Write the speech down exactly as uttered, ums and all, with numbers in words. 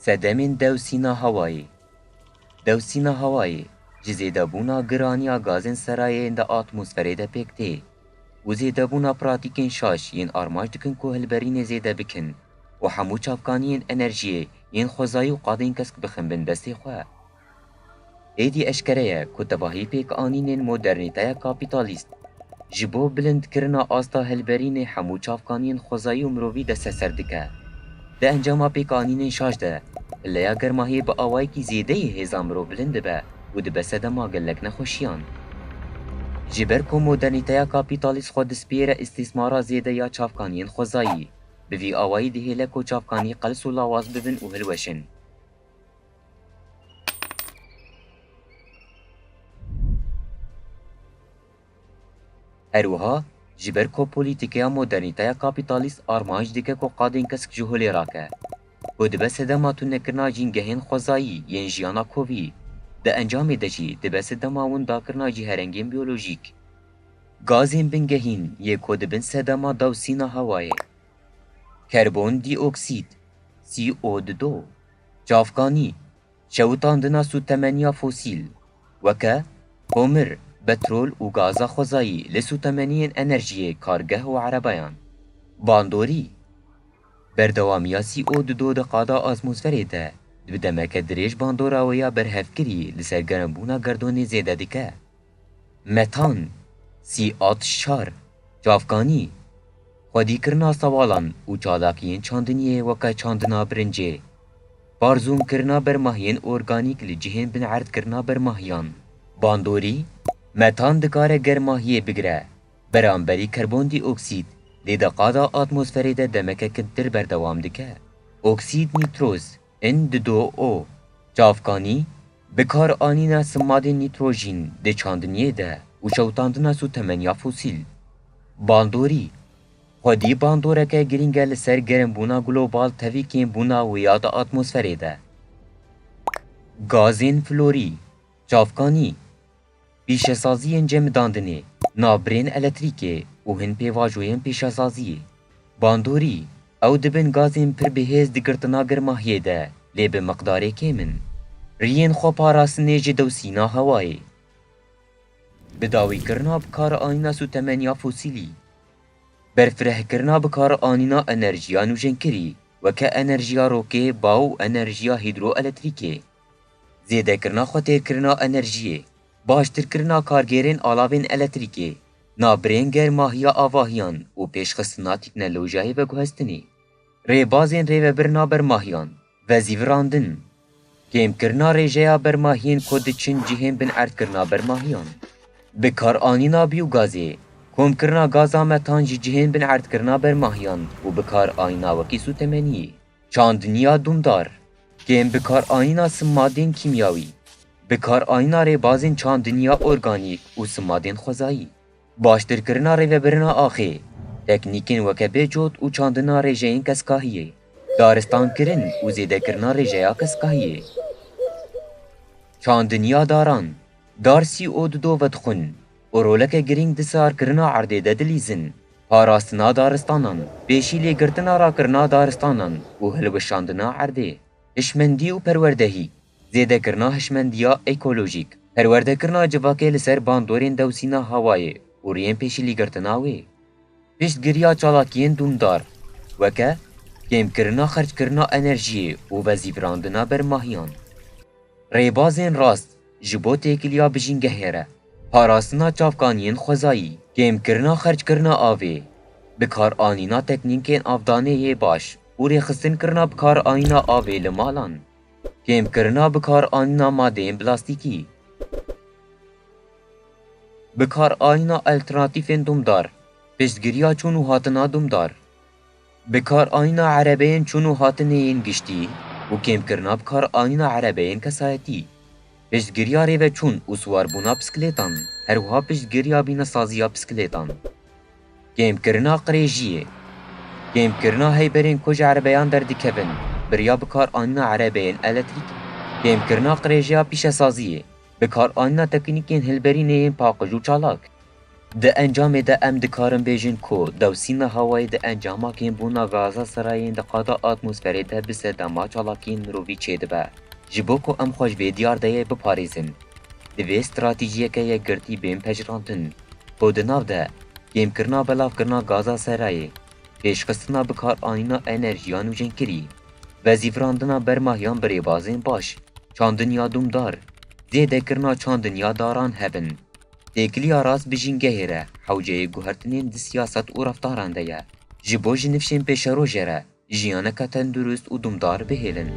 Sedemên dewsîna hewayê. Dewsîna hewayê ji zêdebûna giraniya gazên serayê yên di atmosferê de pêk tê û zêdebûna pratîkên şaş yên armanc dikin ku hilberînê zêde bikin û hemû çavkaniyên enerjiyê yên xwezayî û qadên kesk bixin bin destê xwe. Êdî eşkere ye ku tevahî pêkanînên modernîteya kapîtalîst ji bo bilindkirina asta hilberînê hemû çavkaniyên xwezayî û mirovî desteser dike. Di encama pêkanînên şaş de, pileya germahiyê bi awayekî zêdeyî hêza mirov bilind dibe û dibe sedema gelek nexweşiyan. Ji ber ku modernîteya kapîtalîst xwe dispiyêre îstîsmara zêde ya çavkaniyên xwezayî, bi vî awayî dihêle ku çavkanî qels û lawaz bibin û hilweşin. Her wiha, ji ber ku polîtîkeya modernîteya kapîtalîst armanc dike ku qadên kesk ji holê rake, ku dibe sedema tunekirina jîngehên xwezayî yên jiyana kovî, di encamê de jî dibe sedema windakirina cîherengên biyolojîk. Gazên bingehîn yê ku dibin sedema dewsîna hewayê. Karbon dioksîd, C O du, çavkanî, şewitandina sûtemeniya fosîl, weke komir, petrol û gaza xwezayî li sûtemeniyên enerjiyê, kargeh û erebeyan. Bandorî, berdewamiya C O du di qada atmosferê de bi demeke dirêj bandora wê ya berhevkirî li ser germbûna gerdonê zêde dike. Metan, sî at şar, çavkanî, xwedîkirina sewalan û çalakiyên çandiniyê weke çandina birincê, parzûnkirina bermahiyên organîk li cihên binerdkirina bermahiyan. Bandorî, metan dikare germahiyê bigire, beramberî karbondîoksîd, lê di qada atmosferê de demeke kintir berdewam dike. Oksîd nîtroz, N du O, çavkanî, bikaranîna simadên nîtrojîn di çandiniyê de û şewitandina sûtemeniya fosîl. Bandorî, xwedî bandoreke girîng e li ser germbûna global tevî kêmbûna wê ya di atmosferê de. Gazên florî, çavkanî, pîşesaziyên cemidandinê, navbirên elektrîkê û hin pêvajoyên pîşesaziyê. Bandorî, ew dibin gazên pir bihêz di girtina germahiyê de, lê bi miqdarê kêm in. Riyên xweparastinê ji dewsîna hewayê. Bidawîkirina bikaranîna sûtemeniya fosîlî. Berfirehkirina bikaranîna enerjiya nûjenkirî, weke enerjiya rokê, ba û enerjiya hîdroelektrîkê. Zêdekirina xwetêrkirina enerjiyê, baştirkirina kargêrên alavên elektrîkê, navbirên germahiya avahiyan û pêşxistina teknolojiyayê veguhestinê. Rêbazên rêvebirina bermahiyan, vezîvirandin, kêmkirina rêjeya bermahiyên ku diçin cihên binerdkirina bermahiyan. Bikaranîna biyogazê, komkirina gaza metan ji cihên binerdkirina bermahiyan û bikaranîna wekî sûtemeniyê. Çandiniya dûmdar, kêm bikaranîna simadên kîmyawî, bikaranîna rêbazên çandiniya organîk û simadên xwezayî. Baştirkirina rêvebirina axê, teknîkên weke bêcot û çandina rêjeyên keskahiyê, daristankirin û zêdekirina rêjeya keskahiyê. Çandiniya daran, dar sî û dudo vedixwin û roleke girîng di sarkirina erdê de dilîzin, parastina daristanan, pêşî lêgirtina rakirina daristanan û hilweşandina erdê. Hişmendî û perwerdehî, zêdekirina hişmendiya ekolojîk, perwerdekirina civakê li ser bandorên dewsîna hewayê û riyên pêşîlîgirtina wê. Piştgiriya çalakiyên dûmdar, weke kêmkirina xerckirina enerjiyê û vezîvirandina bermahiyan. Rêbazên rast ji bo têkiliya bijîngehê re, parastina çavkaniyên xwezayî, kêmkirina xerckirina avê, bikaranîna teknîkên avdanê yê baş û rêxistinkirina bikaranîna avê li malan, kêmkirina bikaranîna madeyên plastîkî, bikaranîna alternatîfên dûmdar, piştgiriya çûn û hatina dûmdar, bikaranîna erebeyên çûn û hatinê yên giştî û kêmkirina bikaranîna erebeyên kesayetî, piştgiriya rêveçûn û siwarbûna bisikletan, her wiha piştgiriya bînesaziya bisikletan. Kêmkirina qirêjiyê. Kêmkirina heyberên ku ji erebeyan derdikevin, bi riya bikaranîna erebeyên elektrîk. Kêmkirina qirêjeya pîşesaziyê, bikaranîna teknîkên hilberînê yên paqij û çalak. Di encamê de em dikarin bêjin ku dewsîna hewayê di encama kêmbûna gaza serayên di qada atmosferê de bi sedema çalakiyên mirovî çêdibe. Ji bo ku em xwe ji vê diyardeyê biparêzin, divê stratejiyeke yekgirtî bên pejirandin ku di nav de kêmkirina belavkirina gaza serayê, pêşxistina bikaranîna enerjiya nûjenkirî, vezîvirandina bermahiyan bi rêbazên baş, çandin ya dûmdar, zêdekirina çandin ya daran hebin. Têkiliya rast bi jîngehê re hewceyê guhertinên di siyaset û reftaran de ye. Ji bo ji nifşên pêşerojê re jiyaneke tendurist û dûmdar bihêlin.